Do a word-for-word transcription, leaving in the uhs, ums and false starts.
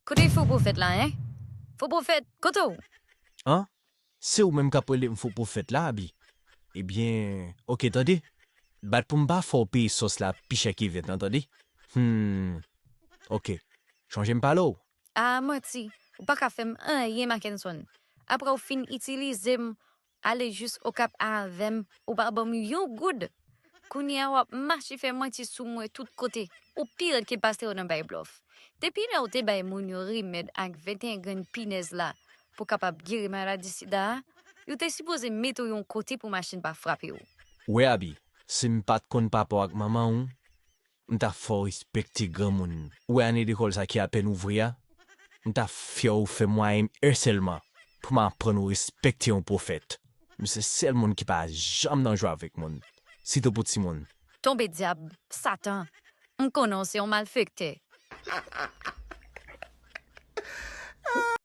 Kote fo pwofèt la, en? Fo pwofèt, kote w? An? Se ou menm k ap rele m fo pwofèt la, Abi? Ebyen, oke, tande. Bat pou m pa fè w peye sòs la pi chè ke vèt lan, tande. Hmm. Oke. Chonje m pale w. A, manti. Ou pa ka fè m anyen, Mackenson. Apre w fin itilize m, ale jis Okap avè m, ou pa ban m yon goud. Kounye a w ap mache fè manti sou mwen tout kote. Ou pi rèd ke pastè yo nan bay blòf. Depi lè w te bay moun yo remèd ak venteyen grenn pinèz la pou kapab geri maladi sida a, yo te sipoze mete w yon kote pou machin pa frape w. Wè, Abi, si m pa t konn papa w ak manman w, m t ap fè w respekte granmoun. Ou wè ane lekòl sa ki apèn ouvri a? M t ap fè w fè mwayenn en sèlman pou m aprann ou respekte yon pwofèt. M se sèl moun ki pa janm nan jwe avèk moun, sitou pou timoun. Tonbe dyab, Satan, m konnen w se yon malfektè.